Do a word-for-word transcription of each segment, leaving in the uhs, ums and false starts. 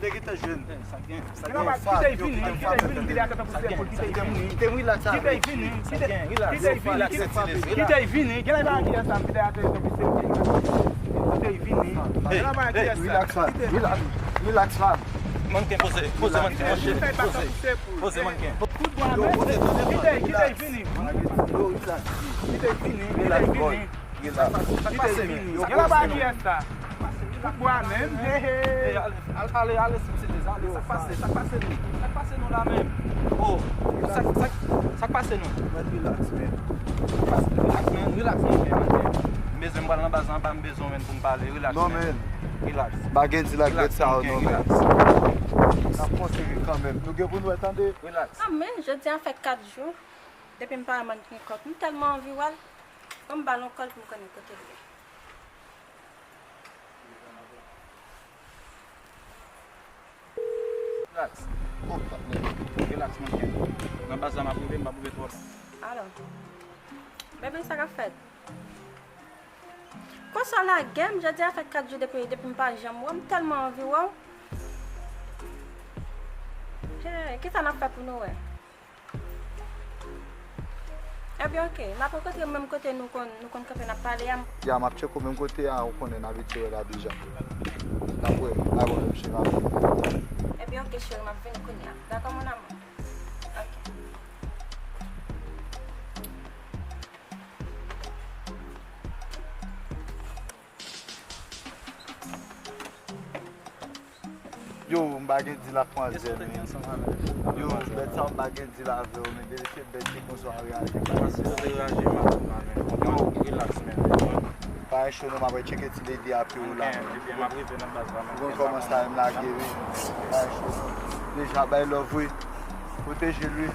Te gentan jwenn. Sa gen, sa gen. Kite l vini, kite l vini, m vide atè tankou sèpou, kite l vini. Kite l vini, kite l vini, kite l vini, kite l vini, kite l vini. Gen lè pa gen sa, m vide atè tankou sèpou, kite l vini. Gen lè pa gen sa. Relax, man. Relax. Relax, man. Manken, poze, poze manken, monchè. Poze. Poze manken. Kout bwa, men. Kite, kite l vini. Kite l vini, kite l vini. Relax, boy. Kite l vini. Gen lè pa gen sa. Kout bwa menm, he, he. Al, ale, ale, sou ti lez, ale, sa k pase, sa k pase nou? Sa k pase nou la menm? Oh, sa, sa, sa k pase nou? Mwen relax, men. Relax, men, relax, men, men, men. M bezwen m pral nan baz anba, m bezwen w, men, pou m pale, relax, men. Non, men. Relax. Pa gen di la, gèt sa, non, men. Relax. N ap kontinye kanmenm. Nou gen pou n wè, tande. Relax. Ah, men, jodi a fè kat jou. Depi m pa wè manken kòk, m tèlman anvi wè l. Ban m ba l yon kòl pou m konnen kote l ye. Relax. Relax, manken. Nan baz la, m ap rive, m p ap rive twò. Alo. Bebe, sa k ap fèt? Konsa w lage m, jodi a fè kat jou depi, depi m pa janm wè w, m tèlman anvi wè w. Hey, kisa n ap fè pou nou wè? Ebyen, oke. M ap rankontre w menm kote nou konn, nou konn kanpe, n ap pale a. Ya, m ap tcheke w menm kote a, ou konnen n abitye wè la deja. N ap wè, a bon, m cheri, m ap vini. Ebyen, oke, cheri, m ap vini kounye a. Dakò, mon amour? Oke. Yo, m pa gen dil ak manzè, men. Yo, bèt sa, m pa gen dil avè w, men. Depi se bèt ki konsa w ap reyaji, m pa gen dil avè w. Yo, relax, men. Pa gen cho non, m ap tcheke ti lady a pou ou la, men. Ou konn kòman sa m lage, wi. Pa gen cho non. Deja bay love, wi. Pwoteje l, wi.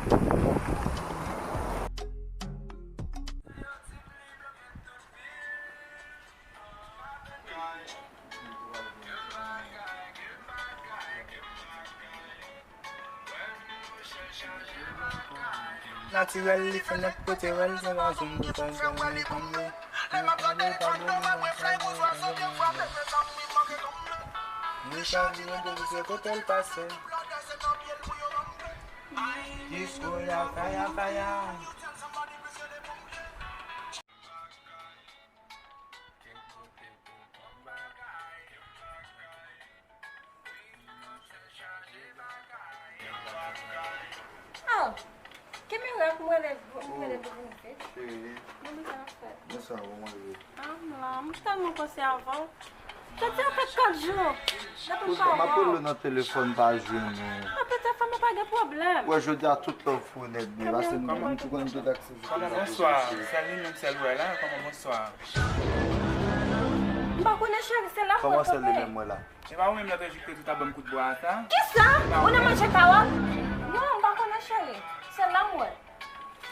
Natirèl, li fè nèt pote rèl, se pa zoum pou fè zèl li tonbe. Li pale pa de li, nan fè li, li fè li. Li chavire depi se kote l pase. Disko ya faya faya. Oh, ki mirak m rele, m rele pou vin vit. Cheri. Bebe, sa ap fèt? Bonswa, kòman w ye? Ah, m la, m tèlman panse avè w. Sa fè kat jou. Depi m pa wè w. M ap rele w nan telefòn, pa jwenn ou. Nan telefòn, mwen pa gen pwoblèm. Wè, jodi a tout love pou ou nèt, men pase nou menm, ou konn tout ak Kòman bonswa? Sèl li menm, sèl ou wè la, kòman bonswa? M pa konnen, cheri, se la m wè l kanpe. Kòman sèl li menm wè la? E pa ou menm lòt jou ki te di w t ap ban m kout bwa a sa? Kisa? Ou nan manje kawòt? Non, m pa konnen, cheri. Se la m wè.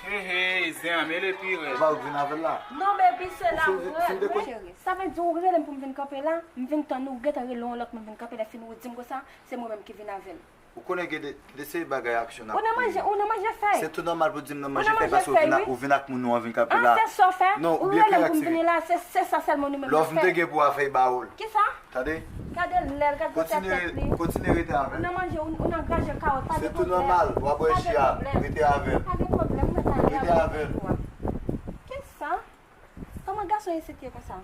He, he, zen an mele pi rèd. E pa ou k vin avè l la? Non, baby, se la m wè l. Cheri, sa vle di ou rele m pou m vin kanpe la? M vin tann ou, ou gentan rele yon lòt moun vin kanpe, lè fini ou di m konsa, se mwen menm ki vin avè l. Ou konnen gen de, de seri bagay aksyon n ap fè. Ou nan manje, ou nan manje fèy. Se tou nòmal pou di m nan manje fèy paske ou vin ak, ou vin ak moun ou an vin kanpe la. Ah, se sa w fè? Non, ou rele m pou m vini la, se, se sa sèlman nou menm n ap fè. Love m te gen pou a fèy ba ou l. Kisa? Tande? Gade lè l, gade gwosè tèt li. Kontinye, kontinye rete avè l. Ou nan manje, ou, ou nan graje kawòt, pa gen pwoblèm. Se tou nòmal, w ap wè J A, rete avè l. Pa gen pwoblèm, mwen ta rete avè l. Kisa? Kòman gason isit ye konsa?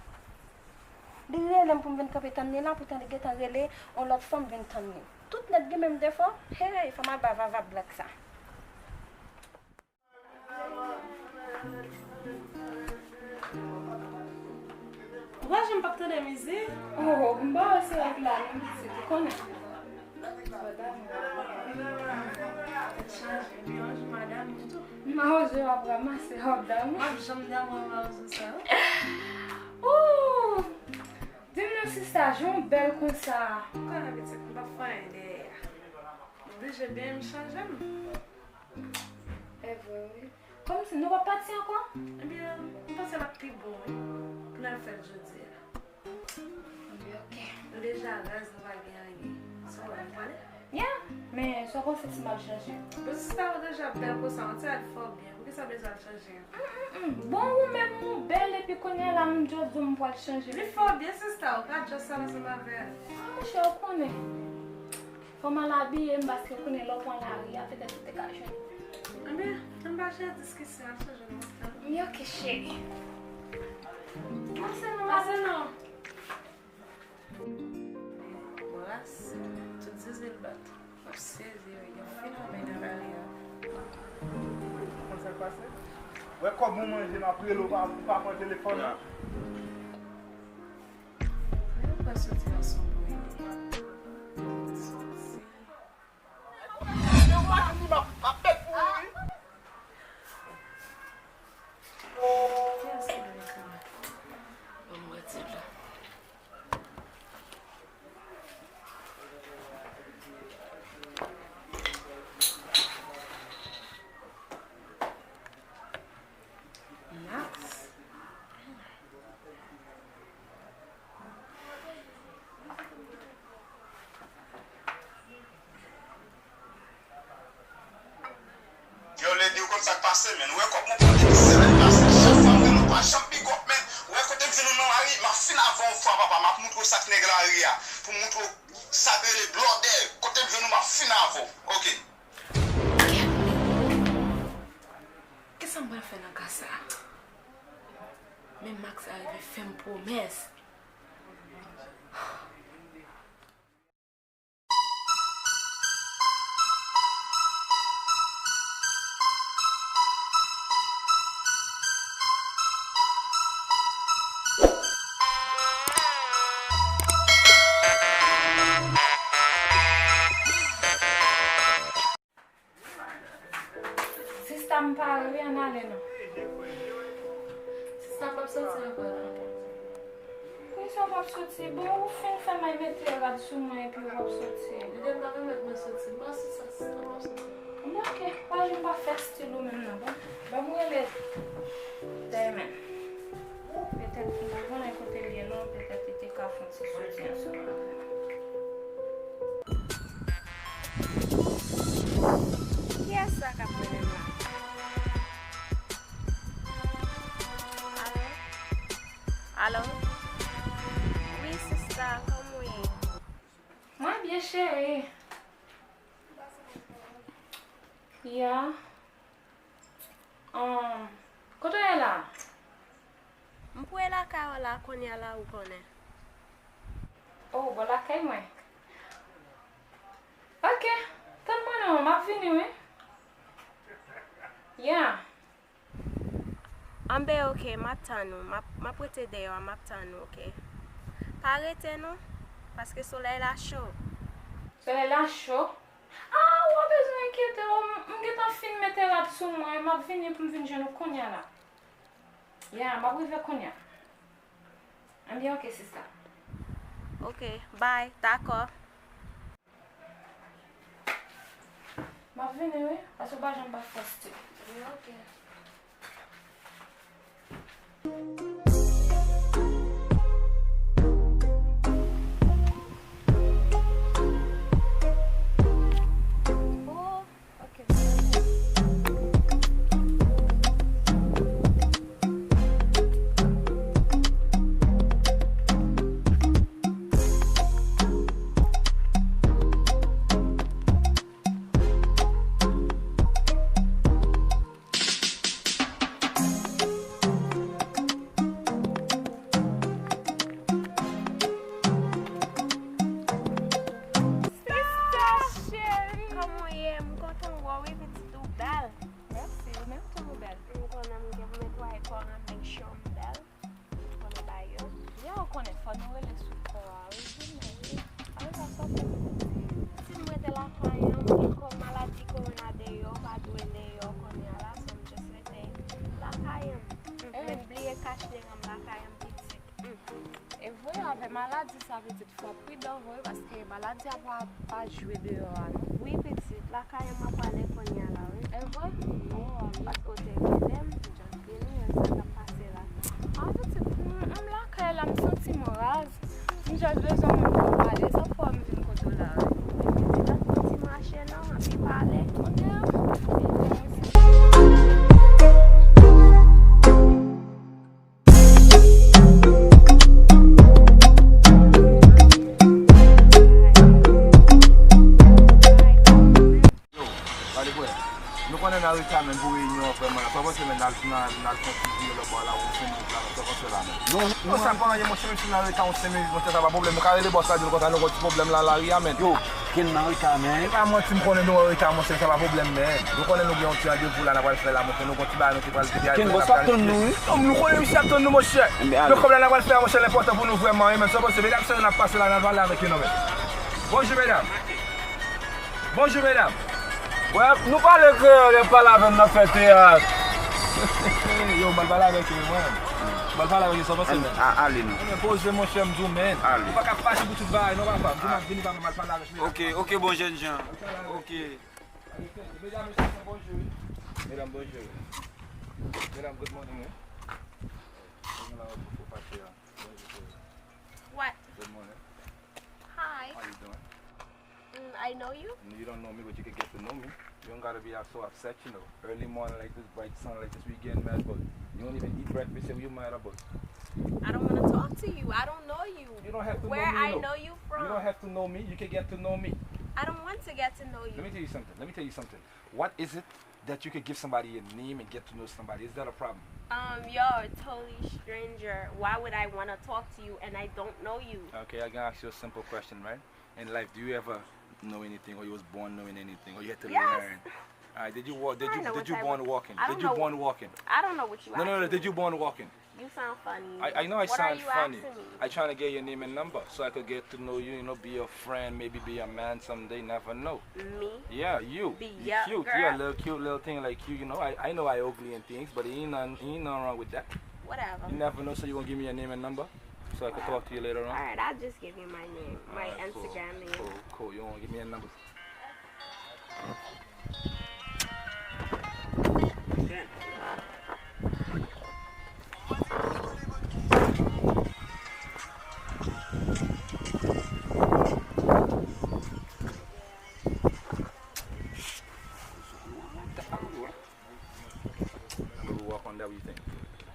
Li rele m pou m vin kanpe tann li la, poutan li gentan rele yon lòt fanm vin tann li. Tout nèg gen menm defo. Hey, fò m al ba vava blak sa. Ou pa janm p ap tande mizik? Oh, m pa wè se règ la, non, pitit, ou konnen. Tèt chaje. Epi yon jou madam ou tou. Mawozo ap ranmase w ap damou. M ap janm damou ak mawozo sa yo. Ooh! Di m non sista, jan w bèl konsa. Ou konnen pitit, m p ap fè anyen dèyè a. M oblije byen m chanje m. E vre wi. Kòmsi nou p ap pati ankò? Ebyen, m panse l ap pi bon wi, pou n al fè l jodi a. Ebyen, oke. Nou deja raz, nou pa gen anyen. Sa w wè, nou prale? Ya, men sa w panse si m al chanje? Bon, sista, ou deja bèl konsa, yon ti rad fè w byen. Poukisa w bezwen al chanje? Mm, mm, mm. Bon, ou menm ou bèl, epi kounye a la, m just di w m pral chanje. Li fè w byen, sista, ou ka just al ansanm avè l. Ah, monchè, ou konnen. Kòman l abiye m, paske ou konnen lè w pran lari a, petèt ou te ka jwenn. Ebyen, ann pa chè diskisyon, al chanje mòd la. M ok, cheri. Pase non, pase non. Ras, tout zizi l bat. M ap sezi, wi, gen yon fenomèn nan lari a. Konn sa k pase? Wè kòb mwen manje, m ap rele w, pa, pa pran telefòn nan. Lè yo pral soti nan son bri. Soti. Yo pa vini, m ap, m ap pèt mouri. Kiyès ki dwe sa? Ban m retire l la. Max. Yo, Lady, ou konn sa k pase, men. Ou wè kòb mwen pran depi semèn pase. Chak fwa m rele w pa janm big up, men. Ou wè kote m jwenn ou nan lari, m ap fin avè w fwa, papa. M ap montre w sa k nèg lari a. Pou m montre w sa k rele blòdè. Kote m jwenn ou, m ap fin avè w. Ok. Kisa m pral fè nan ka sa? Men Max arive fè m pwomès. Sista, m pare wi, ann ale non. Sista, w p ap soti ankò la? Poukisa w p ap soti? Bon, ou fin fè may mete rad sou mwen epi w p ap soti. Lide m pa pèmèt mwen soti. Bon, sista, sista, w p ap soti. Bon, ok, pa janm pa fè stil ou menm non, bon. Ban m rele Dèmen. Petèt m pa konnen kote l ye non, petèt li te ka fè yon ti soti ansanm avè m. Kiyès sa k ap rele m la? Alo? Alo? Wi, sista, kòman w ye? Mwen byen, cheri. Ya. Ahn, kote w ye la? M pre lakay ou la kounye a la, ou konnen. O, bò lakay mwen. Ok, tann mwen non, m ap vini wi. Ya. Anben, ok, m ap tann ou. M ap, m ap rete deyò a, m ap tann ou, ok? Pa rete non, paske solèy la cho. Solèy la cho? Ah, ou pa bezwen enkyete w, m, m gentan fin mete rad sou mwen, m ap vini pou m vin jwenn ou kounye a la. Ya, m ap rive kounye a. Anben, ok, sista. Ok, bye, dakò. M ap vini, wi, paske w pa janm pa fè stil. Wi, ok. Oh, ok. Sista cheri! Kòman w ye? M kontan wè w wi, pitit, ou bèl. Mèsi, ou menm tou ou bèl. M konnen m gen pou netwaye kò m, make sure m bèl. Konnen bagay yo. Ya, ou konnen, fò nou rele sou kò a, wi, di nou, wi. Apre sa, sa w fè pou nou di? Si m rete lakay an, m gen kò maladi kowona deyò, pa dwe deyò kounye a la, so m just rete lakay an. M bliye kach deran m lakay an, pitit. E vre, avè maladi sa, pitit, fò pridan vre, paske maladi a pa, pa jwe deyò a, non. Wi, pitit, lakay an m ap prale kounye a la, wi. E vre? Wi, paske w te rele m, m just vini, wè sa k ap pase la. A, pitit, m, m lakay la, m santi m raz. M just bezwen moun pou m pale, sa fè m vin kote w la, wi. Wi, pitit, ann fè yon ti mache, non, anpi pale. Ok. Nou konnen n an reta, menn, pou reyinyon an, frè mwen. Sa w panse, menn, n al, n al, n al fè yon ti vire lòtbò a la, yon senk minit la, menn. Sa w panse la, menn? Non, non, sa pa anyen, monchè, menm si n an reta yon senk minit, monchè, sa pa pwoblèm. Nou ka rele bòs la, di l konsa, nou gon ti pwoblèm la, lari a, menn. Yo, Ken, n an reta, menn. E pa manti, m konnen nou an reta, monchè, sa pa pwoblèm, menn. Nou konnen nou gen yon ti randevou la, n a pral fè la, monchè, nou gon ti bagay nou te pral fè. Ken, bòs la ap tann nou, wi. Non, nou konnen misye ap tann nou, monchè. Ebyen, ale. Men kòb la n a pral fè a, monchè, l enpòtan pou nou vrèman, wi, menn. Sa w panse, medam, se nou n ap pase la, n al pale avèk yo, non, menn. Bonjou, medam. Bonjou, medam. Wè, nou pale kreyòl, yo pale avè m nan fè teyat. Yo, m pral pale avèk yo, mwen. M pral pale avèk yo, sa w panse, menn? A, ale, non. Ebyen, poze, monchè, m di w, menn. Ale. Ou pa ka fache pou tout bagay, non, papa. M di w, m ap vini, papa, m al pale avèk medam. Ok, ok, bon jènjan. Ok. Medam, mesye, bonjou, wi. Medam, bonjou. Medam, good morning, wi. Bonjou, la, ou fache a. Bonjou, cheri. What? Good morning. Hi. How you doing? Mm, I know you. You don't know me, but you can get to know me. You don't gotta be out so upset, you know. Early morning like this, bright sun like this, we getting mad, but you don't even eat breakfast, so you mad about? I don't wanna talk to you. I don't know you. You don't have to know me, you know. Where I know you from? You don't have to know me. You can get to know me. I don't want to get to know you. Let me tell you something. Let me tell you something. What is it that you could give somebody a name and get to know somebody? Is that a problem? Um, you're a totally stranger. Why would I wanna talk to you and I don't know you? Okay, I can ask you a simple question, right? In life, do you ever know anything, or you was born knowing anything, or you had to learn? Yes. All right, did you wa-, did you, did you born walking? Did you born walking? I don't know what you asking me. No, no, no, did you born walking? You sound funny. I, I know I sound funny. What are you asking me? I trying to get your name and number so I could get to know you, you know, be your friend, maybe be your man someday, never know. Me? Yeah, you. Be your girl? You cute. Yeah, little cute little thing like you, you know. I, I know I ugly and things, but ain't nothing, ain't nothing wrong with that. Whatever. You never know, so you gonna give me your name and number so I could talk to you later on? All right, I'll just give you my name, my Instagram name. All right, cool, cool, cool. You gonna give me a number? Walk on that, what you think?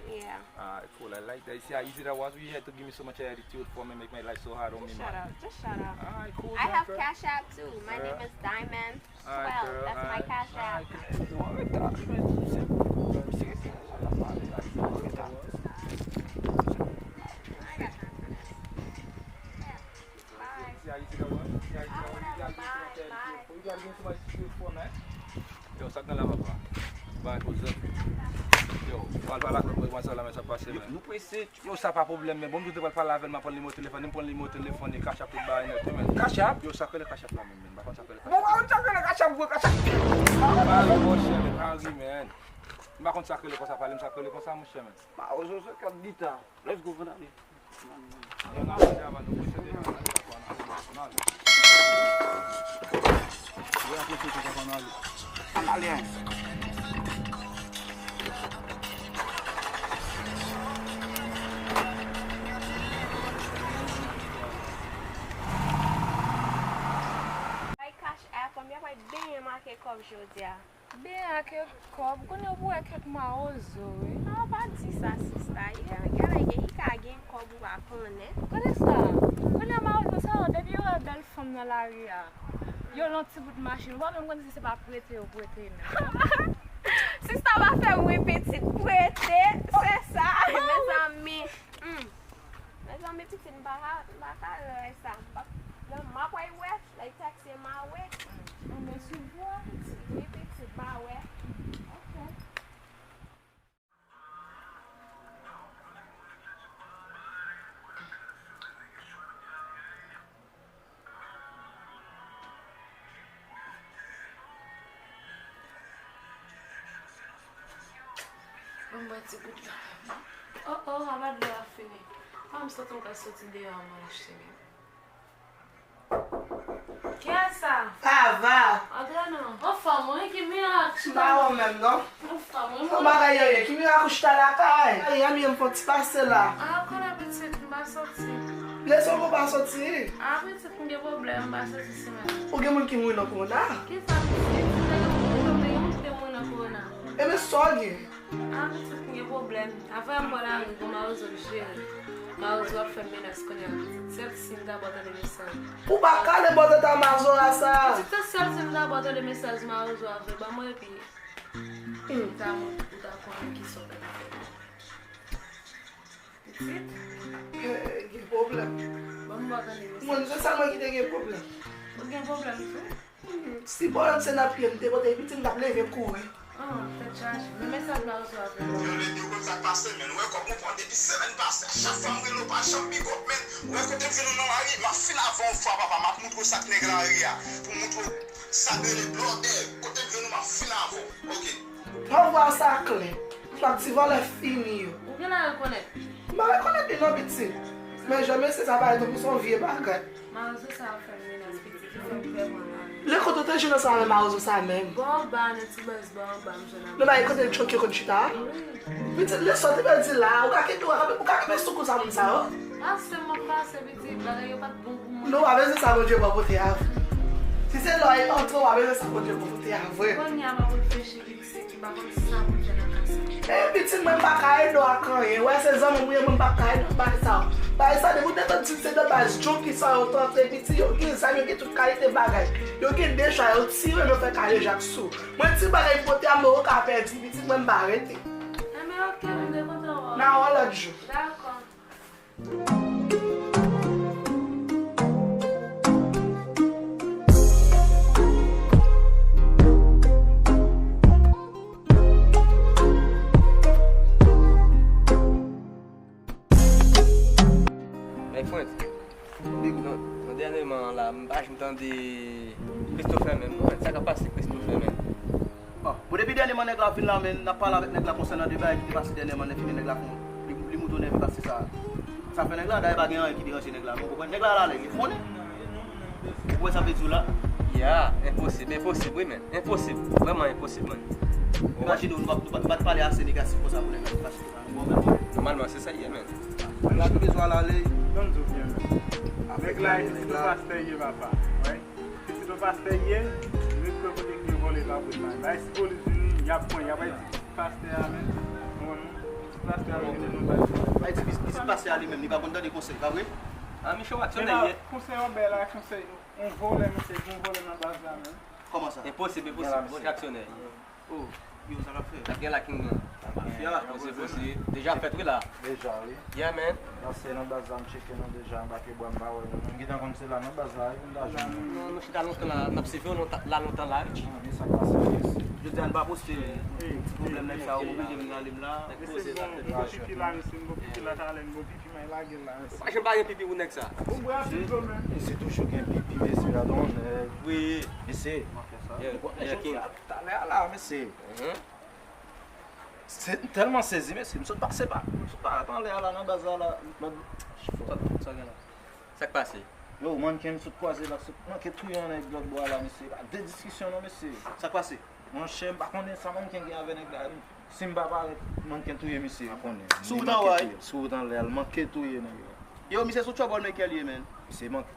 Yeah. All right, cool. I like that. You see how easy that was? You had to give me so much attitude for me, make my life so hard on me, man. Just shut up. Just shut up. All right, cool, man. I have Cash App too. My name is Diamond twelve. That's my Cash App. All right, girl. All right, girl. Bye. Yo, sa k nan la, papa? Bay koze. Yo, pral pale ak mwen, mwen sa la, men sa pase, men. Nou prese. Yo, sa pa pwoblèm, men bon, m te pral pale avè l, m ap pran nimewo telefòn, m pran nimewo telefòn, e Cash App tout bagay nèt, wi, men. Cash App? Yo, sa k rele Cash App la menm, men. M pa konn sa k rele Cash App. Bon, pa konn sa k rele Cash App, vre, Cash App. Pale, monchè, men, pa ri, men. M pa konn sa k rele konsa, pale m sa k rele konsa, monchè, men. Mawozo se kat gita. Let's go, vin ale. Ann ale. Bay Cash App, m ap bay benyen make kòb jodi a. Byen ak kòb, kounye ou pou wè kèk mawozo, wi. Non, pa di sa, sista. Gen, gen, gen, i ka gen kòb ou pa konnen. Kote sa? Kounye a mawozo sa yo, depi yo wè bèl fanm nan lari a, yo lan ti bout machin. Ou pa menm konn si se pa prete yo prete, non. Sista pa fè m ri pitit, prete, se sa. Mezanmi. Hmm. Mezanmi, pitit, m pa ka, m pa ka wè sa. M pa, m ap wè, wè, lè taksi m a wè. Ann men sou vwa, pitit. Wi, pitit, m a wè. Ok. Ban m bwè ti gout la. Oh, oh, anba dlo a fini. Pa m santi m ka soti deyò a m al achte menm. Kiyès sa? Ava. Antre non. Anfòm, wi, ki mirak? M pa wè w menm, non. Anfòm, wi. Yon bagay yo ye. Ki mirak ou chita lakay? Ay, anmye m fè yon ti pase la. Ah, konnen pitit, m pa soti. Lè sa w pa soti? Ah, pitit, m gen pwoblèm, m pa soti semèn. Ou gen moun ki mouri nan kowona? Kisa pitit? Ou te gen moun ki mouri nan kowona? Ebyen, sa w gen? Ah, pitit, m gen pwoblèm. Avè m pran lari, gon mawozo k jere. Mawozo ap fè m menas kounye a, pitit. Sèl si m ta ba w tande mesaj. Ou pa ka ale bò tèt a mazora sa. Pitit, se sèl si m ta ba w tande mesaj mawozo a voye ban mwen, epi Hmm. Ou ta, ou ta konnen ki sa w ta ka fè. Pitit. Eh, gen pwoblèm. Bon, m pa tande mesaj. Mwen, se sa mwen ki te gen pwoblèm. Ou gen pwoblèm tou? Hmm, si pwoblèm se nan pye m te pote pitit, m t ap leve kouri. Ah, tèt chaje. Men mesaj la ou sou apèl. Yo, yo konn sa k pase, men. Ou wè kòb mwen pran depi semèn pase. A chak fwa m rele w pa janm pick up, men. Ou wè kote m jwenn ou nan lari, m ap fin avè w yon fwa, papa. M ap moutre w sa k nèg lari a. Pou m moutre w sa k rele blòdè. Kote m jwenn ou, m ap fin avè w. Ok. Mwen vwa sa klè. Fwa ti vòlè fini yo. Ou genlè rekonèt li. M pa rekonèt li non, pitit. Men jan mesye sa parèt pou se yon vye bagay. Mawozo sa ap fè m menas pitit, li fè m pè mwen la. Lè kote w te jwenn ansanm avè mawozo sa menm? Bò anba, nan ti baz bò anba, m jwenn avè l. Nan bagay kote l tchoke konn chita a? Wi. Pitit, lè sa w te pèdi la, ou ka kenbe, ou ka, ou ka kenbe sou kou sa moun sa yo? Pase m ap pase, pitit, bagay yo pa t bon pou mwen. Non, w pa bezwen sa Bondye ba w pote a vre. Si se lò e antre, w pa bezwen sa Bondye ba w pote a vre. Kounye a m ap reflechi, pitit, m pa konn sa pou m fè nan ka sa. E pitit, mwen m pa ka ede w ak anyen. Wè, se zanmi w ye, mwen m pa ka ede w ak bagay sa yo. Bagay sa, depi w te tann di m se de baz John ki sa yo tante, pitit, yo gen zam, yo gen tout kalite bagay. Yo gen deja, yo tire, yo fè kadejak sou. Mwen ti bagay m pote a, mwen ou ka pèdi, pitit, mwen m pa rete. Enben, ok, m te kontan wè w. N a wè lòt jou. Dakò. Hey, Frantz. Big. Non, non, dènyèman la, m pa janm tande Christopher menm. Frantz, sa k ap pase Christopher menm? Bon, bon, depi dènyèman nèg la vin la, men, n ap pale avèk nèg la konsènan de bagay ki te pase dènyèman, nèg ki gen nèg la kon, li, li mouton nève pase sa. Sa fè nèg la, dayè pa gen anyen ki deranje nèg la, non, ou konprann? Nèg la la, nèg li konnen. Ou konprann sa m vle di w la? Ya, enposib, enposib, wi, men. Enposib, vrèman enposib, man. Imajine w, nou pa, nou pa, nou pa t pale ase negatif konsa pou nèg la fache konsa, nou konprann? Nòmalman, se sa l ye, men. Nèg la tou bezwen al ale. Ban m di w byen, men. Nèg la, e pitit yon pastè l ye, papa. Wi. Pitit yon pastè l ye, li kwè kote k gen vòlè l ap ret la. Bay si polis vini, y ap pran, y ap bay ti pastè a, men. Ou konprann non? Ti pastè a, men, gen de non bay vòlè. Bay ti pis-, pitit pastè a li menm, li pa konn tande konsèy, pa vre? A, misye yon aksyonè l ye. Konsèy yon bèl aksyonè, yon vòlè, misye, gen yon vòlè nan baz la, men. Kòman sa? Enposib, enposib, vòlè aksyonè. Oh, yo, sa k ap fèt? N ap gen la king nan. Mafya. Bon, se, bon, se deja fèt, wi, la. Deja, wi. Yeah, man. Pase nan baz la, m tcheke nou deja, anba pye bwa, m pa wè nou. M gentan konn se la nan baz la, wi, m ta jwenn nou. Nou, nou chita lontan la, n ap swiv yo, nou ta, la lontan la, wi. Ah, men sa k pase, wi. Jodi a, n pa poste ti pwoblèm nèg sa yo oblije vin rale m la. Mesye, m bon, m bon pipi la, mesye, m bon pipi la, talè, m bon pipi, m al lage l la, mesye. Ou pa janm pa gen pipi pou nèg sa. Bon, bra pi dlo, men. Mesye toujou gen pipi, mesye, la don nèg. Wi. Mesye. Yeah, yeah, king. Talè a la, mesye. Mhm. Se, m tèlman sezi, mesye. M sot pase pa, m sot pa anlè a la, nan baz la, la, lòt. Sa, sa gen la? Sa k pase? Yo, mannken m sot kwaze la, sot manke touye yon nèg lòt bò a la, mesye. Pa de diskisyon non, mesye. Sa k pase? Monchè, m pa konnen sa mannken gen avè nèg la. Si m pa parèt, mannken touye misye. Pa konnen. Sou wout anlè a, wi. Sou wout anlè a, l manke touye nèg la. Yo, misye sou troublemaker li ye, man. Misye manke.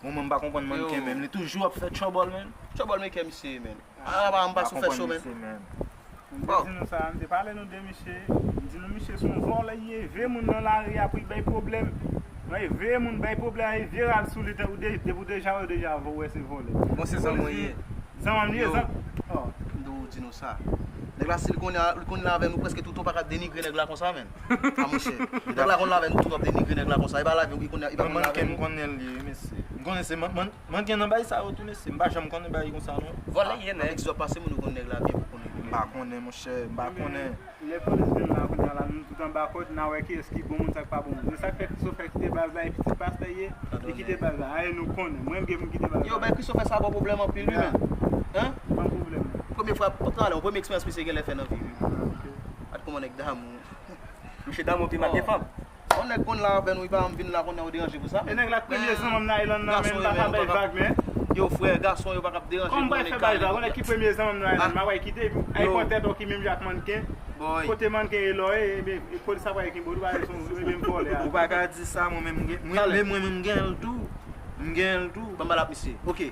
Mwen, mwen, m pa konprann mannken menm. Li toujou ap fè trouble, man. Troublemaker misye ye, man. Ah, pa, m pa sou fè cho, men. M te di nou sa, m te pale nou de misye. M di nou misye se yon vòlè li ye, veye moun nan lari a pou l bay pwoblèm. Wi, veye moun bay pwoblèm, e vye rad sou li, depi w de-, depi w deja wè, w deja wè se vòlè. Bon, se zanmi w ye. Zanmi m li ye, zanmi. Oh. M di w, di nou sa. Nèg la, si l konnen, li konnen avè nou, prèske toutan w pa ka denigre nèg la konsa, men. A monchè. Nèg la konn la avè nou tou, w ap denigre nèg la konsa. E pa la vi, li konnen, li pa konn la avè nou. Mannken m konnen l ye, wi, mesye. M konnen se man-, man-, mannken nan bay sa yo tou, mesye. M pa janm konnen bagay konsa, non. Vòlè ye, nèg. Avèk ki zòt pase, moun ou konn nèg la byen pou konnen. M pa konnen, monchè, m pa konnen. Lè polis vin la, kounye a la, nou tout anba kòd, n a wè kiyès ki bon moun, sa k pa bon moun. Se sa k fè Christopher kite baz la, e pitit pastè ye, li kite baz la. Aye, nou konnen. Mwen, m gen pou m kite baz la. Yo, ben, Christopher sa ba w pwoblèm anpil, wi, men. Hein? Ban m pwoblèm. Premye fwa, talè, premye eksperyans misye genlè fè nan vi li. Ah, ok. Gad kòman nèg damou. Misye damou pi mal ke fanm. Yon nèg konn la avè nou, li pa janm vin la, konnen ou deranje pou sa, men. E nèg la k premye zanmi m nan Island nan, men, m pa ka bay vag, men. Yo, frè, gason yo pa ka ap deranje pou nèg kale. Kòm m pral fè bay vag, yon nèg ki premye zanmi m nan Island, m a wè kite, epi ay pòtèt ou ki menm jan ak mannken. Kote mannken e lò e, e, e polis ap wè ki bo, ou pa wè son, e menm vòlè a. Ou pa ka di sa, mwen menm m gen, mwen, men mwen menm m gen l tou. M gen l tou. Ban m pale ak misye. Ok.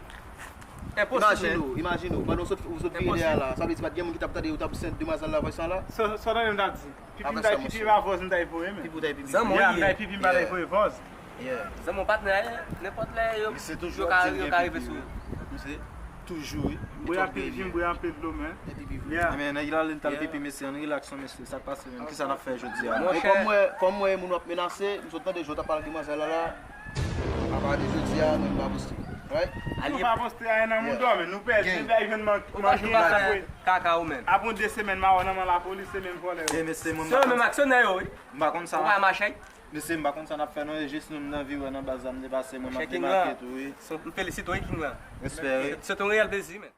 Imajine w, imajine w, pandan w sot, w sot vire dèyè la, sa vle di pa t gen moun ki t ap tande, yo t ap sent demwazèl la vòys sa la? Sa, sa w tande m t ap di? Pipi m ta, pipi m a vòz m ta voye, men. Pipi w ta pipi. Zanmi w ye. Ya, m ta pipi m pa ta voye vòz. Zanmi w patnè a ye, nenpòt lè yo, yo ka, yo ka rive sou ou. Misye toujou ap di l gen pipi, wi. Misye toujou, wi. Bwè anpil jim, bwè anpil dlo, men. Yeah. Ebyen, nèg la li t al pipi, mesye, ann rilaks non, mesye, sa k pase menm? Kisa n ap fè jodi a? Monchè, kòm mwen, kòm mwen e moun w ap menase, m sot tande jan w t ap pale de manzè la la. Apati jodi a, nou pa poste. Right? Nou pa poste ayen nan mouda w, men nou pèdi, nou pèdi jwenn man-, manje. Kaka ou menm. Apre de semèn, m a wè nan men lapolis, se menm vòlè yo. Se yo menm aksyonè yo, wi. M pa konn sa. Ou pa mache. Mesye, m pa konn sa n ap fè non, e jis nou m nan viwè nan baz la, m te pase, mwen m ap debake tou, wi. M felisite w, wi, King lan. Respè, wi. Se yon reyèl plezi, men.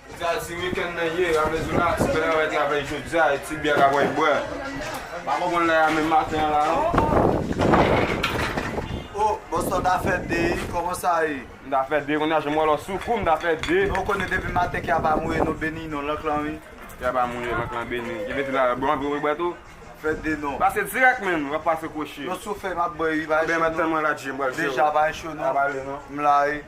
Jodi a, ti wikenn nan ye, Ramezou la, ti bèl travay, travay jodi a, e ti byè k ap bwè. Pa konprann lè a menm maten an la, non. Oh, bòs la ta fè de, kòman sa ye? M ta fè de, kounye a, jan m wè lò sou kou, m ta fè de. Nou konnen depi maten, kè a pa mouye, nou beni non, lank lan, wi. Kè a pa mouye, lank lan beni. Ki vle di la, bon, anpil mwen bwè tou. Fè de non. Pase dirèk, menm, w ap pase kwochi. Yo soufè, m ap bwè, wi, pa enchon non. Mwen la, Jim, pral jere. Deja, pa enchon non. Pa pale, non. M la, wi.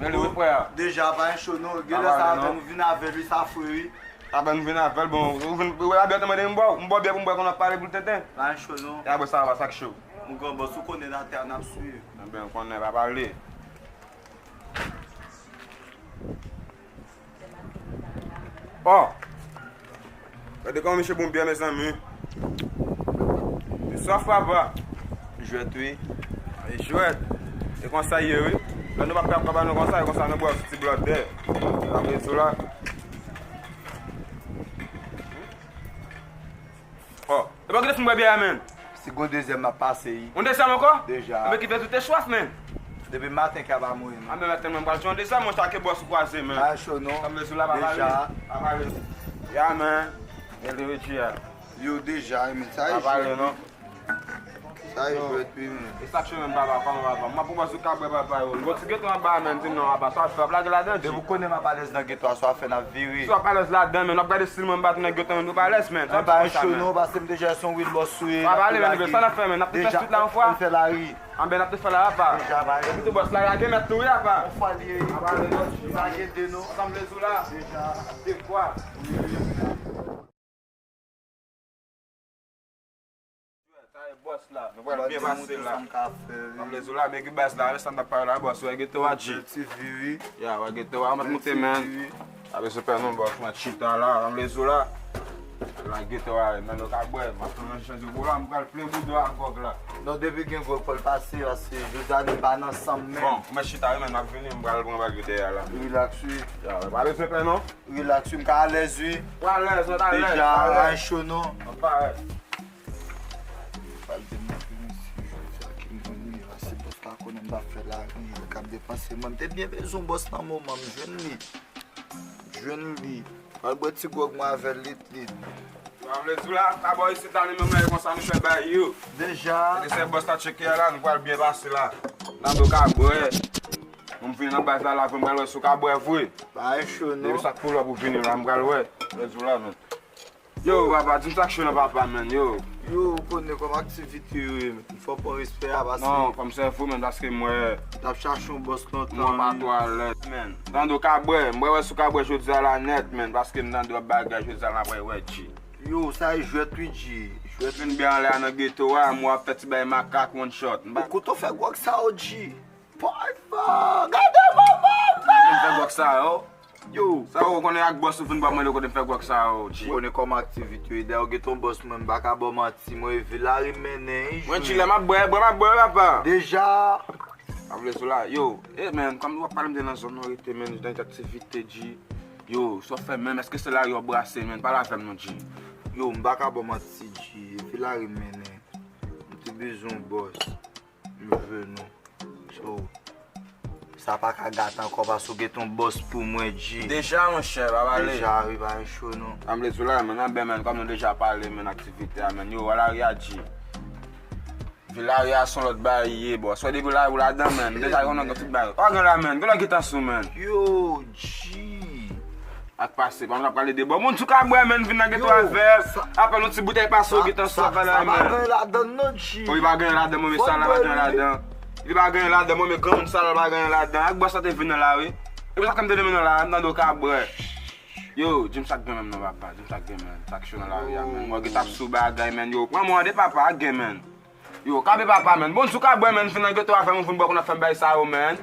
Men li, wi, frè a. Deja, pa enchon non. Genlè sa avè nou vin avè li, sa fre, wi. Sa avè nou vin avè l, bon, ou vin, ou wè, byè te mande m bò, m bò byè pou m bwè, konn ap pale pou l tenten. Pa enchon non. Ya bwè sa, pa sa k cho. Mon gran bòs, ou konnen nan tè a, n ap swiv. Ebyen, ou konnen, pa pale. Oh! Gade kòman misye bon byè, mezanmi. Li swaf, papa. Jwèt, wi. E jwèt. E konsa ye, wi. Lè nou pa fè kòb a nou konsa, e konsa nou bwè ti blòdè. Sa vle di la. Oh, e pa kite fin bwè byè a, menm. Si gon dezyèm m ap pase, wi. Yon dezyèm ankò? Deja. Enben ki fè tou te swaf, menm. Depi maten kè a pa mouye, non. Anben maten, mwen pral jwenn yon dezyèm, mwen chake bòs ou kwaze, menm. Pa enchon non. Sa vle di la, pa pale. Deja. Pa pale. Ya, men. Gen li redi a. Yo, deja, wi, men sa e jwèt, wi. Pa pale, non. Sa e jwèt, wi, men. E sa k cho menm, papa, kòman papa? M ap pran bòs ou ka bwè, papa, yo. Gon ti geto anba a, menm, di m non, papa, sa w ap fè, w ap lage ladan, G. Depi w konnen m ap alèz nan geto a, sa w ap fè, n ap vire. Si w ap alèz ladan, menm, n ap gade stil mwen, m pa tou nan geto, menm, nou pa alèz, menm. Sa pa enchon non, paske m deja se yon real bòs ou ye. Pa pale, menm, sa n ap fè, menm, n ap tou fè swit la yon fwa. Ann fè lari. Anben, n ap tou fè la, apa. Deja, pa enchon. Epi tou bòs la, lage mèt tou, wi, apa. Yon fwa li ye, wi. Apa, lage non, G. Lage de non. Sa m vle di w la. Deja. De fwa. Sa e bòs la, nou pral byen pase la. Sa m vle di w la, men ki baz la, men sa m t ap pale la, bòs, wè geto a, G. Ti vi, wi. Ya, wè geto a, mwen moute, men. Pa bezwen pè non, bòs, mwen chita la, sa m vle di w la. La geto a, nan nou ka bwè, m ap pran jan di w la, m pral plen bouda a gwòg la. Non, depi gen gwòg, fò l pase, paske jodi a nou pa nan sanm menm. Bon, mwen chita, wi, men m ap vini, m pral pran bal yo dèyè la. Rilaks, wi. Ya, pa bezwen pè non. Rilaks, wi, m ka alèz, wi. Ou alèz, ou alèz. Deja, pa enchon non. Ou parèt. Pral demontre misye jodi a ki moun li ye, paske bòs la konnen m pa fè lari, li k ap depanse mwen. M te byen bezwen bòs nan moman, m jwenn li. M jwenn li. Pral bwè ti gwòg mwen avè l lit lit. Sa vle di w la, pa bò isit la, nou menm la, e konsa nou fè bay yo. Deja. Se bòs la tcheke a la, nou pral byen pase la. Nan do ka bwè. Mwen m vini nan baz la, la, vre, m pral wè si w ka bwè vre. Pa enchon non. Depi sa k pou lòp ou vini la, m pral wè. Vle di w la, men. Yo, papa, di m sa k cho nan papa, men, yo. Yo, ou konnen kòm aktivite yo ye, men. Fò pran respè a, paske. Non, kòm se vou, men, paske m wè. T ap chache yon bòs lontan, wi. Mwen pa twò alèz, men. Tande w ka bwè, m wè, wè si w ka bwè jodi a la nèt, men, paske m tande w ap bagay jodi a la, m ap wè, wè, G. Yo, sa e jwèt, wi, G. Jwèt. Vin byen anlè a nan geto a, m wè w ap fè ti bay makak, one shot. M pa. Kote w fè gwòg sa yo, G? Pòy fò, gade manman, men. Vin fè gwòg sa yo. Yo. Sa yo konnen ak bòs ou vin pa mande kote m fè gwòg sa yo, G. Ou konnen kòman aktivite yo ye. Dayè, ou gen ton bòs mwen, m pa ka ba w manti, mwen, e vi lari mennen, wi. Mwen, G, lè m ap bwè, bwè, m ap bwè, papa. Deja. Ap vle sou la, yo, e, men, kòm w ap pale m te nan zòn nan rete, men, nan aktivite, G. Yo, sa w fè menm, èske se lari w ap brase, men, pale avè m non, G. Yo, m pa ka ba w manti, G, e vi lari mennen. M te bezwen yon bòs. M jwenn ou. So, sa pa ka gate ankò paske w gen ton bòs pou mwen, G. Deja, monchè, pa pale. Deja, wi, pa enchon non. Sa m vle di w la, men, anben, men, kòm nou deja pale, men, aktivite a, men, yo, wè lari a, G. Vil lari a se yon lòt bagay li ye, bòs. Wè depi w la, ou ladan, men. Deja, konnen gen tout bagay. Ou gen la, men. Gen lè gen tansyon, men. Yo, G. Ak pase, pa m ap pale de bò. Moun sou ka bwè, men, vin nan geto avè l. Apèn yon ti boutèy pase, ou gen tansyon avè l, men. Sa pa gen ladan non, G. Wi, pa gen ladan, mwen, men sa la pa gen ladan. Li pa gen ladan, mwen, men granmoun sa la pa gen ladan. Ak bò sa te vin nan la, wi. E pou sa ke m te vin nan la, m tande w ka bwè. Yo, di m sa k gen menm non, papa. Di m sa k gen, men. Sa k cho nan lari a, men. Mwen, gen t ap sou bagay, men. Yo, pran mwen de papa, ak gen, men. Yo, kanpe papa, menn. Bon, si w ka bwè, menn, fin nan geto a, fè moun vin bwè, konn ap fè m bay sa yo, menn.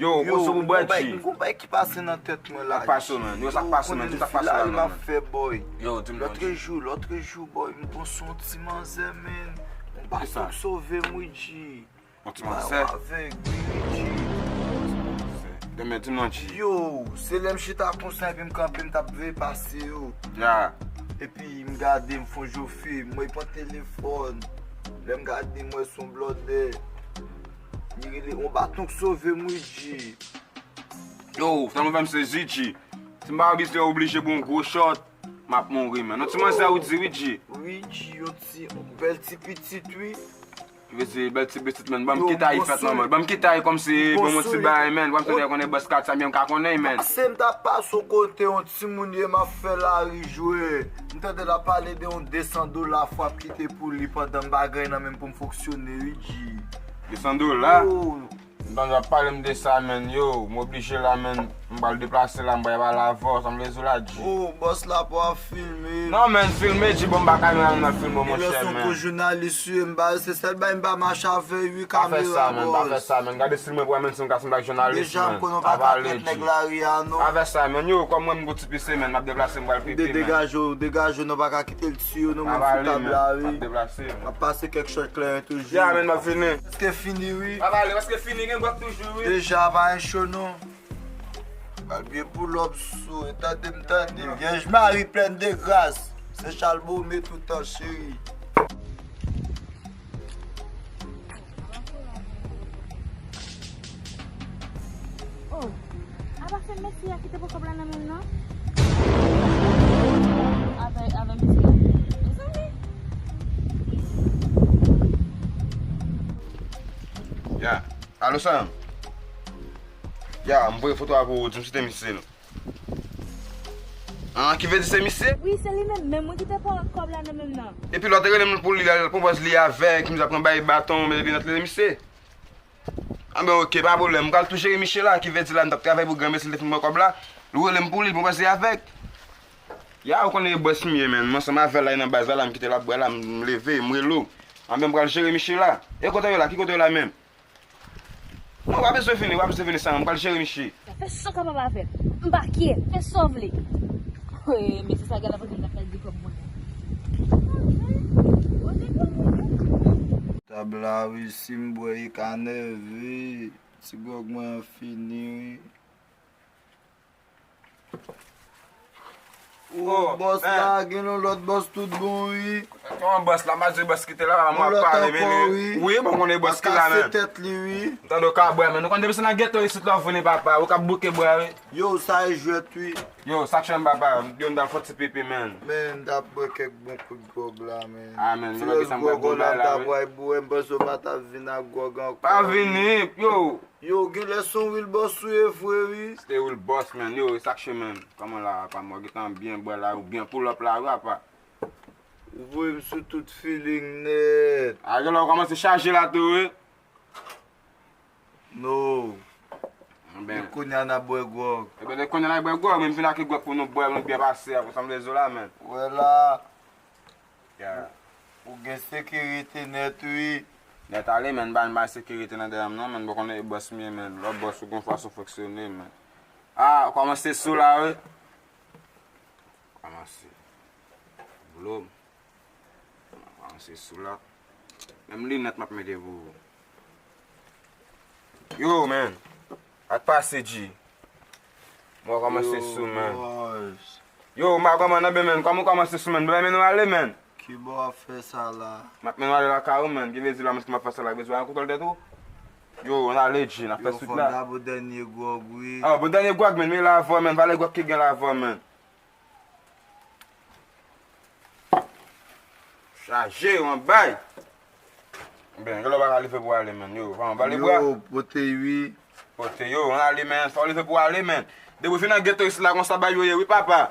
Yo, yo, poze w pou bwè, G. Gon bagay ki pase nan tèt mwen la, G. Sa k pase, menn? Yo, sa k pase, menn? Tout sa k pase la, menn. Yo, konnen se la li m ap fè, boy. Yo, di m non, G. Lòtrejou, lòtrejou, boy, m konn se yon ti manzè, menn. Yon baton k sove m, wi, G. Yon ti manzè? Yon avèg, wi, G. Demen, di m non, G. Yo, se lè m chita konsa, epi m kanpe, m t ap veye pase yo. Ya. Epi m gade, m fè yon jofe, m wè li pran telefòn. Lè m gade, m wè se yon blòdè. Li rele, yon baton k sove m, wi, G. Yo, sa mwen fè m sezi, G. Si m pa oblije, oblije pou yon gwo shot, m ap mouri, menn. Yon ti manzè ou di, wi, G. Wi, G, yon ti, yon bèl ti pitit, wi. Ki vle di, bèl ti pitit, menn. Ban m kite a, li fèt nòmal. Ban m kite a, kòmsi, ban m yon ti bagay, menn. Ban m tande konnen bòs kat sa, m ka konnen, menn. Pase m t ap pase yon kote, yon timoun ye, m ap fè lari jwe. M tande l ap pale de yon de san dola fò ap kite pou li pandan m pa gen nan men m pou m fonksyone, wi, G. De san dola? Yo. M tande w ap pale m de sa, menn, yo, m oblije la, menn. M pral deplase la, m pral pale avè w, sa m vle di w la, G. Oh, bòs la pa filme. Non, menn, filme, G, bon, m pa ka menm nan filme w, monchè, menn. Kou jounalis, wi, m pa, se sèl bagay m pa mache avè, wi, kamera, bòs. Pa fè sa, menn, pa fè sa, menn. Gade stil mwen pou wè, menn, si m ka sanble ak jounalis, menn. Deja, m konnen w pa ka trèt nèg lari a, non. Pa fè sa, menn, yo, kòm mwen, m gwo ti pise, menn, m ap deplase, m pral pipi, menn. Degaje w, degaje w, non, pa ka kite l tiye w, non, mwen, sou tab la, wi. M ap pase kèk shot kleren toujou. Ya, menn, m ap vini. Prèske fini, wi. Pa pale, prèske fini, gen gwòg toujou, wi. Deja, pa gen cho, non. Pral byen pull up sou, e tande m tande. Vyèj Mari plèn de gras. Se Chalbome toutan, cheri. Oh, apa se mesye a ki te pran kòb la nan men l, non? Avè, avè mesye a. Mezanmi. Ya. Alo, Sam. Ya, m voye foto a pou ou, di m si te misye, non. Ah, ki vle di se misye? Wi, se li menm, menm wi ki te pran kòb la nan men m nan. Epi lè w te rele m pou li, l al pran pòz li avèk, misye ap pran bay baton, men li nèt rele misye. Anben, oke, pa pwoblèm. M pral tou jere misye la, ki vle di la, m t ap travay pou granmesi, l te fin pran kòb la. Li rele m pou li, l pran pòz li avèk. Ya, ou konnen e bòs m ye, menn. M ansanm avè l la, e nan baz la, la, m kite l ap bwè la, m leve, m rele w. Anben, m pral jere misye la. E kote w ye la? Ki kote w ye la menm? Non, w pa bezwen vini, w pa bezwen vini, Sam, m pral jere misye. Fè sa w kapab avè l. M pa care. Fè sa w vle. Hey, mesye sa gade la pandan m ap pèdi kòb mwen. Tab la, wi, si m bwè, li ka nève. Ti gwòg mwen an fini, wi. Oh, bòs la, gen yon lòt bòs tout bon, wi. Kòman bòs la? M pa di bòs ki te la, mwen ap pale, men li, wi, bon, konnen bòs ki la, men. Kase tèt li, wi. M tande w ka bwè, men. Nou konn depi se nan geto isit la w vini, papa. Ou ka bouke bwè, wi. Yo, sa e jwèt, wi. Yo, sa k fè m, papa. Yo, m t al fè ti pipi, men. Men, m t ap bwè kèk bon kout gwòg la, men. Ah, men, nou gentan bwè gwòg la, wi. M t ap bwè, m panse w pa t ap vin ak gwòg ankò. Pa vini, yo. Yo, genlè se yon real bòs ou ye vre, wi. Se te real bòs, man. Yo, e sa k che, man? Kòman la, apa? Mwen gentan byen bwè la, ou byen pull up la, wi, apa? Ou voye m sou tout feeling nèt. A, genlè ou kòmanse chaje la tou, wi. No. Anben. Depi kounye a n ap bwè gwòg. Ebyen, depi kounye a n ap bwè gwòg, men m vin ak gwòg pou nou bwè, nou byen pase, apre sa m vle di w la, man. Wè la. Yeah. Ou gen sekirite nèt, wi. Nèt ale, man, m pa, m pa sekirite nan dèyè m, non, man, bon, konnen e bòs m ye, man. Lè w bòs, ou gen fason w fonksyone, man. Ah, ou kòmanse sou la, wi. Kòmanse. Blo m. Kòmanse sou la. Menm linèt m ap mete pou ou. Yo, man. Sa k pase, G? Mwen kòmanse sou, man. Yo, m pa kòman nan ben, man. Kòman w kòmanse sou, man? Mwen mennen w ale, man. Kibò w ap fè sa la? M ap mennen w ale lakay ou, man. Ki vle di la, man, ki m ap fè sa la? Ki vle di w pa nan kontwòl tèt ou? Yo, ann ale, G, n ap fè swit la. Yo, fò n dabò dènye gwòg, wi. Ah, bon, dènye gwòg, man, men la avè w, man. Valè gwòg ki gen la avè w, man. Chaje, yon bay. Ben, genlè w pa ka leve pou w ale, man. Yo, pa w ale bwa. Yo, pote wi. Pote yo, ann ale, man. Fò w leve pou w ale, man. Depi w vin nan geto isit la konsa, bay yo ye, wi, papa.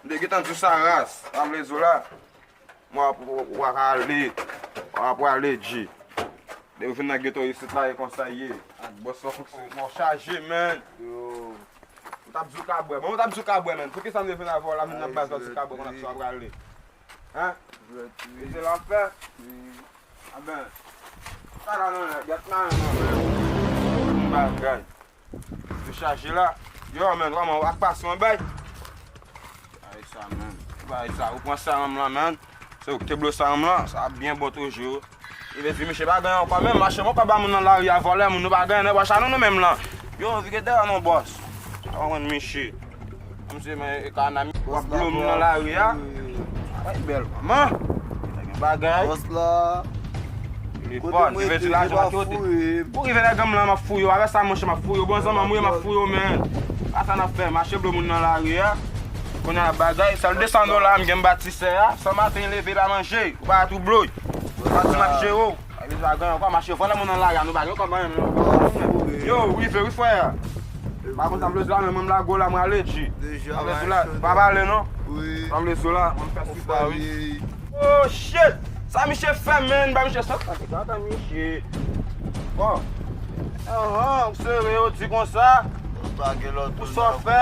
M te gentan di w sa ras. Sa m vle di w la. Mwen w ap, w ap ale. W ap ale, G. Depi w vin nan geto isit la, e konsa ye. Ak bòs lan fonksyone. Mwen chaje, man. Yo. Ou t ap di w ka bwè. Bon, ou t ap di w ka bwè, man. Poukisa m te vin avè w la, menm nan baz la, w di w ka bwè, konn aksyon ap prale. Hein? Jwèt wi. E se l ap fè? Wi. Anben. Ala nan lè, gèt nan lè, nan lè. Bagay. Yo chaje la. Yo, men, kòman w ap pase yon bay? Bagay sa, men. Bagay sa, ou pran sa, men, la, men. Se ou ki te blo sa, men, la. Sa ap byen bon toujou. Li vle di, misye pa gen ankò, men, mache, mwen, kòb a moun nan lari a, vòlè moun, nou pa gen, nèg wè sa, nou, nou menm, la. Yo, vire dèyè, non, bòs. Sa pa konn misye. Kòmsi men e kanami w ap blo moun nan lari a. Ay bèl manman. Gen bagay. Bòs la. Li fò, li vle di lajan pa kote. Pou rive nan gòm lan m ap fouye w. Avè sa monchè m ap fouye w. Bon zanmi m ou ye m ap fouye w men. Pa sa n ap fè, mache blo moun nan lari a. Kounye a bagay, sèl de san dola m gen m bati sè a. San maten leve pa manje. Ou pa tou blo. Bati m ap jere w. Ay, bezwen pa gen ankò, mache vòlè moun nan lari a, nou pa gen kòb anyen, non. Yo, rive, wi, frè. Pa konn sa m vle di la, men mwen m lage w la, mwen ale, G. Sa m vle di la, pa pale, non. Sa m vle di w la, mwen fè sou sa, wi. Oh, shit! Sa misye fè, man, ba misye san, sa se gata misye. Bon. Ahan, ou sere yo di konsa. Pou sa w fè,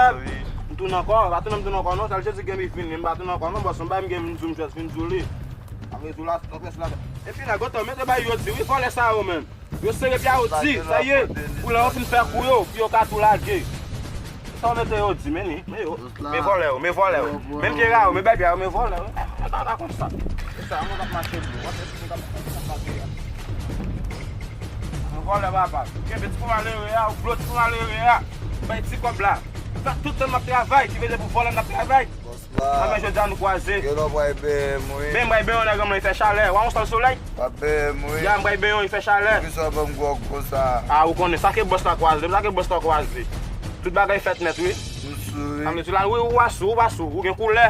m tounen ankò, m pa tounen, m tounen ankò, non, sèl Jezi gen mi vini, m pa tounen ankò, non, bòs, m bay m gen m di w m jès vin di w li. Apre tou la, apre sou la. Epi nèg yo tou mete bay yo di, wi, vòlè sa yo menm. Yo sere pye yo di, sa ye. Pou lè yo fin fè kou yo, pou yo ka tou lage. Sa yo mete yo di, men ni, men yo. Men vòlè yo, men vòlè yo. Men m te ra yo, men bay pye yo, men vòlè yo. E pa, pa konn sa. E sa, mwen t ap mache blo. Wap wè si mwen t ap mache blo. Men vòlè papa. Kenbe ti pou malere a, ou blo ti pou malere a. Bay ti kòb la. Sa tout tan m ap travay, ki vle pou vòlè m ap travay. Bòs la. Anben jodi a nou kwaze. Gen lè w pral benyen m, wi. Men m pral benyen w nan granm lan, li fè chalè. W a yon sòl solèy? W ap benyen m, wi. Ya, m pral benyen w, li fè chalè. Poukisa w ban m gwòg konsa? A, ou konnen, sa ke bòs la kwaze, sa ke bòs la kwaze. Tout bagay fèt nèt, wi. M sou, wi. Sa vle di la, wi, ou asou, ou asou, ou gen koulè.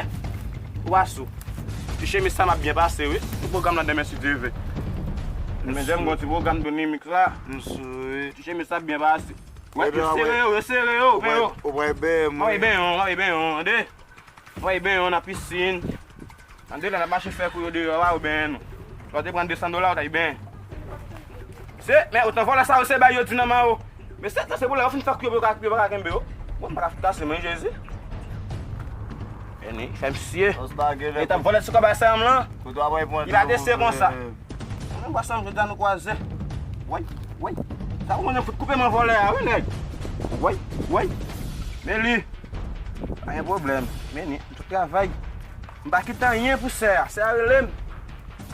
Ou asou. Ti chemiz sa m ap byen pase, wi. Tout pwogram nan demen si Dye vle. Demen, demen gon ti pwogram tou ni miks la. M sou, wi. Ti chemiz sa ap byen pase. Wè, yo sere yo, yo sere yo, men yo. Ou pral benyen m, wi. Mwen benyen w, mwen benyen w, tande. Mwen benyen w nan pisin. Tande, lè n ap mache fè kou yo deyò a, ou benyen nou. Lè w te pran de san dola, ou t al benyen. Se, men otan vòlè sa yo, se bay yo di nan men yo. Men se tan se pou lè yo fin fè kou yo, yo pa ka, yo pa ka kenbe yo. Bon, m pa ka fout kase men Jezi. Vini, fè m siye. Li t ap vòlè ti kòb a sè m lan. Li pa dese konsa. Mwen bò sa m jodi a nou kwaze. Woy, woy. Sa ou konnen fout koupe men vòlè a, wi, nèg. Woy, woy. Men li. Pa gen pwoblèm. Men ni, m tou travay. M pa kite anyen pou sè a. Sè a rele m.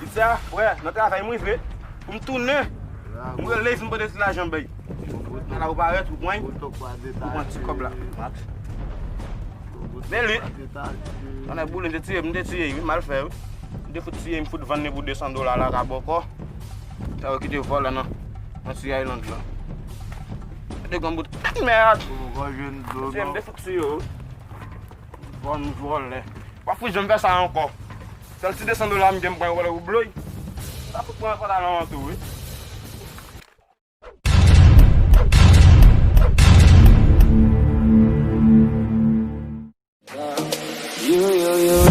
Li di, "A, frè, nan travay m rive. Pou m tounen." M rele, li vin pote ti lajan bay. Ala ou parèt, ou pran. Ou pran ti kòb la. Max. Men li. Ann boule, m te tiye, m te tiye, wi, mal fè, wi. M te fout tiye, m fout vann li pou de san dola la, ka bòkò. Sa yo kite vòlè nan, nan ti Island la. Te gon bout mèd. Ou poko jwenn dlo, non. M te fout tiye, wi. Bon vòlè. W ap fout janm fè sa ankò. Sèl ti de san dola m gen m pran yo vòlè ou bloy. M ta fout pran pantalon an tou, wi. Yo, yo, yo,